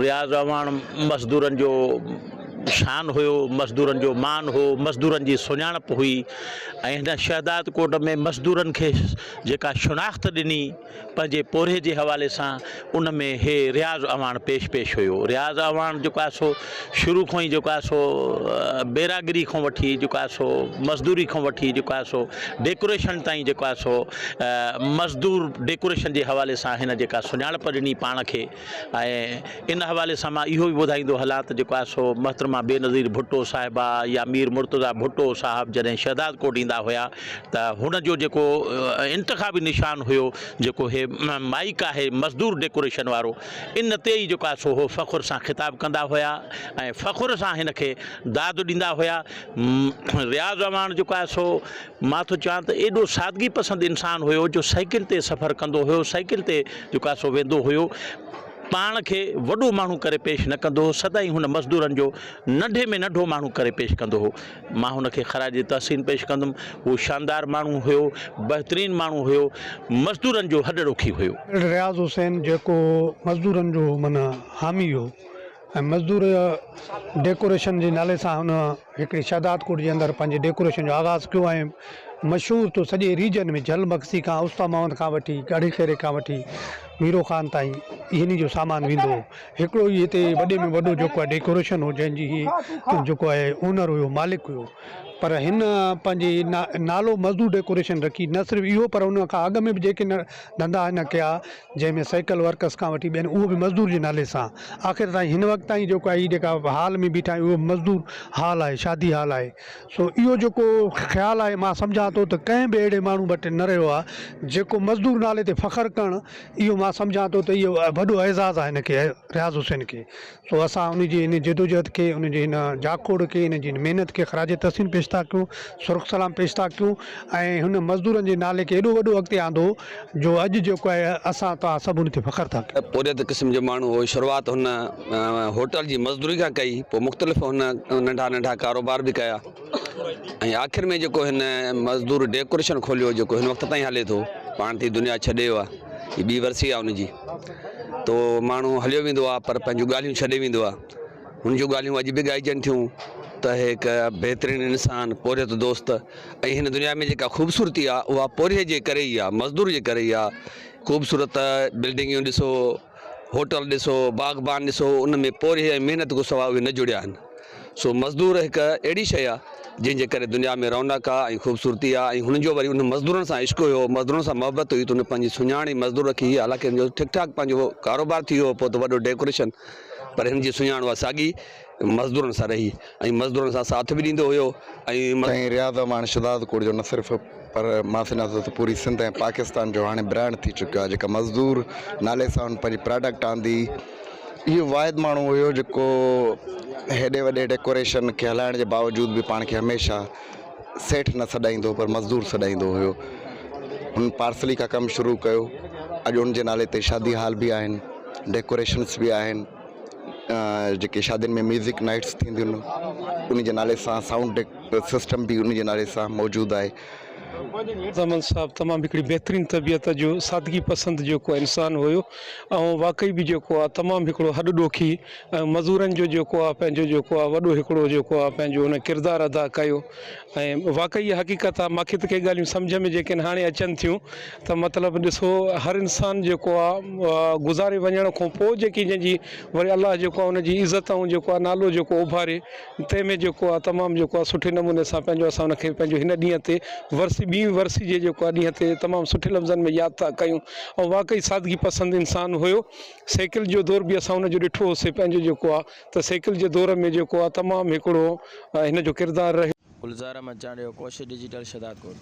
رياض اعواڻ مزدورن جو شان هيو، مزدورن جو مان هو، مزدورن جي سڃاڻپ هئي ۽ هن شهداد ڪوٽ ۾ مزدورن کي جيڪا شناخت ڏني پنهنجي پورهيي جي حوالي سان ان ۾ هي رياض اعواڻ پيش پيش هيو. رياض اعواڻ جيڪو آهي سو شروع کان ئي جيڪو آهي سو بيراگري کان وٺي جيڪو آهي سو مزدوري کان وٺي جيڪو آهي سو ڊيڪوريشن تائين جيڪو آهي سو مزدور ڊيڪوريشن جي حوالي سان هن جيڪا سڃاڻپ ڏني پاڻ کي ۽ ان حوالي سان مان اهو به ٻڌائيندو هلان ته جيڪو آهي سو محترمه بينظير ڀٽو صاحبه يا مير مرتضيٰ ڀٽو صاحب جڏهن شهداد ڪوٽ ايندا هيا ته هن جو جيڪو انتخابي نشان هيو جيڪو هي مائيڪ آهي مزدور ڊيڪوريشن وارو ان تي ئي جيڪو آهي سو هو فخر سان خطاب ڪندا هيا ۽ فخر سان هن کي داد ڏيندا هيا رياض اعواڻ جيڪو آهي سو مان ٿو چوان ته ايڏو سادگي پسند انسان هيو جو سائيڪل تي سفر ڪندو هيو سائيڪل تي جيڪو آهي سو ويندو هيو پاڻ کي وڏو ماڻهو ڪري پيش نه ڪندو هو سدائين هن مزدورن جو ننڍي ۾ ننڍو ماڻهو ڪري پيش ڪندو هو مان هن کي خراج تحسين پيش ڪندم هو شاندار ماڻهو هيو بهترين ماڻهو هيو مزدورن جو هڏ ڏوکي هيو. رياض حسين جيڪو مزدورن جو معنيٰ حامي هو ۽ مزدور ڊيڪوريشن جي نالي سان هن هڪڙي شهدادڪوٽ جي اندر پنهنجي ڊيڪوريشن جو آغاز ڪيو ۽ مشهور ٿيو سڄي ريجن ۾ جهل مگسي کان اوستا محمد کان وٺي ڳڙهي خيري کان وٺي ميرو خان تائين هن جو سامان ويندو هو هڪڙو ئي هتي وڏي ۾ وڏو جيڪو آهي ڊيڪوريشن هو جنهن جي هي جيڪو آهي اونر هيو مالڪ هيو پر هن پنهنجي نالو مزدور ڊيڪوريشن رکي نه صرف اهو پر ان کان اڳ ۾ به جيڪي ڌنڌا هن ڪيا جنهن ۾ سائيڪل ورڪس کان وٺي ٻين اهو به مزدور جي نالي سان آخر تائين هن وقت تائين جيڪو آهي هي جيڪا هال ۾ بيٺا آهيون اهو به مزدور هال آهي شادي هال آهي سو اهو جيڪو خيال آهي مان سمجهان ٿو ته ڪنهن به اهڙي ماڻهو وٽ نه رهيو آهي جيڪو مزدور نالي تي فخر ڪرڻ اهو مان سمجهان ٿو ته اهو وڏو اعزاز آهي هن کي رياض حسين کي سو اسان ان جي ان جدوجهد کي، ان جي هن جاکوڙ کي، ان جي هن محنت کي خراج تحسين پيش ٿا ڪيون، سرخ سلام پيش ٿا ڪيون ۽ هن مزدورن جي نالي کي ايڏو وڏو اڳتي آندو جو اڄ جيڪو آهي اسان توهان سڀ ان تي فخر ٿا ڪيون. پورهيت قسم جو ماڻهو هو، شروعات هن هوٽل جي مزدوري کان ڪئي، پوء مختلف هن ننڍا ننڍا ڪاروبار به ڪيا ۽ آخر ۾ جيڪو هن مزدور ڊيڪوريشن کوليو جيڪو هن وقت تائين هلي ٿو، پاڻ ته هي دنيا ڇڏي ويو آهي. هي ٻي ورسي آ ان جي تو ماڻهو هليو ويندو آ پر پنهنجون ڳالهيون ڇڏي ويندو آ هن جون ڳالهيون اڄ به ڳائجن ٿيون ته هڪ بهترين انسان پورهيت دوست ۽ هن دنيا ۾ جيڪا خوبصورتي آ اها پورهيي جي ڪري ئي آ مزدور جي ڪري ئي آ خوبصورت بلڊنگيون ڏسو هوٽل ڏسو باغبان ڏسو ان ۾ پورهيي ۽ محنت کان سواء اهي نه جڙيا آهن سو مزدور هڪ اهڙي شيء آ جنهن جي ڪري دنيا ۾ رونق آ ۽ خوبصورتي آ ۽ هن جو وري انهن مزدورن سان عشق هيو مزدورن سان محبت هئي ته هن پنهنجي سڃاڻ ئي مزدور رکي هئي حالانڪه هن جو ٺيڪ ٺاڪ پنهنجو ڪاروبار ٿي ويو هو پوء ته وڏو ڊيڪوريشن پر هن جي سڃاڻ اها ساڳي مزدورن سان رهي ۽ مزدورن سان ساٿ به ڏيندو هيو ۽. سائين رياض اعواڻ شھدادڪوٽ جو نه صرف پر مان سمجهان ٿو ته پوري سنڌ ۽ پاڪستان جو هاڻي برانڊ ٿي چڪيو آهي جيڪا مزدور نالي سان هن پنهنجي پراڊڪٽ آندي اهو واحد ماڻهو هيو جيڪو هيڏي وڏي ڊيڪوريشن کي هلائڻ جي باوجود به پاڻ کي هميشه سيٺ نه سڏائيندو هو پر مزدور سڏائيندو هيو هن پارسلي کان ڪم شروع ڪيو اڄ ان جي نالي تي شادي هال به آهن ڊيڪوريشنس به آهن جيڪي شادين ۾ ميوزڪ نائٽس ٿينديون آهن ان جي نالي سان سائونڊ سسٽم به ان جي نالي سان موجود آهي. زمن صاحب تمام هڪڙي بهترين طبيعت جو سادگي پسند جيڪو انسان هيو ۽ واقعي به جيڪو آ تمام هڪڙو هڏ ڏوکي ۽ مزورن جو جيڪو آ پنهنجو جيڪو آ وڏو هڪڙو جيڪو آ پنهنجو ان ڪردار ادا ڪيو ۽ واقعي اها حقيقت آ ماکي ته ڪي ڳالهيون سمجهه ۾ جيڪي آهن هاڻي اچن ٿيون ته مطلب ڏسو هر انسان جيڪو آ گذاري وڃڻ کان پوء جيڪي جنهن جي وري الله جيڪو آ ان جي عزت ۽ جيڪو آ نالو جيڪو اڀاري تنهن ۾ جيڪو آ تمام جيڪو آ سٺي نموني سان پنهنجو اسان ان کي پنهنجو هن ڏينهن تي ورسي ٻي ورسي جي جيڪو آ ڏينهن تي تمام سٺي لفظن ۾ ياد ٿا ڪيون ۽ واقعي سادگي پسند انسان هيو سائيڪل جو دور به اسان ان جو ڏٺو هوسي پنهنجو جيڪو آ ته سائيڪل جي دور ۾ جيڪو آ تمام هڪڙو هن جو ڪردار رهيو. گلزار احمد چانڊيو، ڪوشش ڊجيٽل شھدادڪوٽ.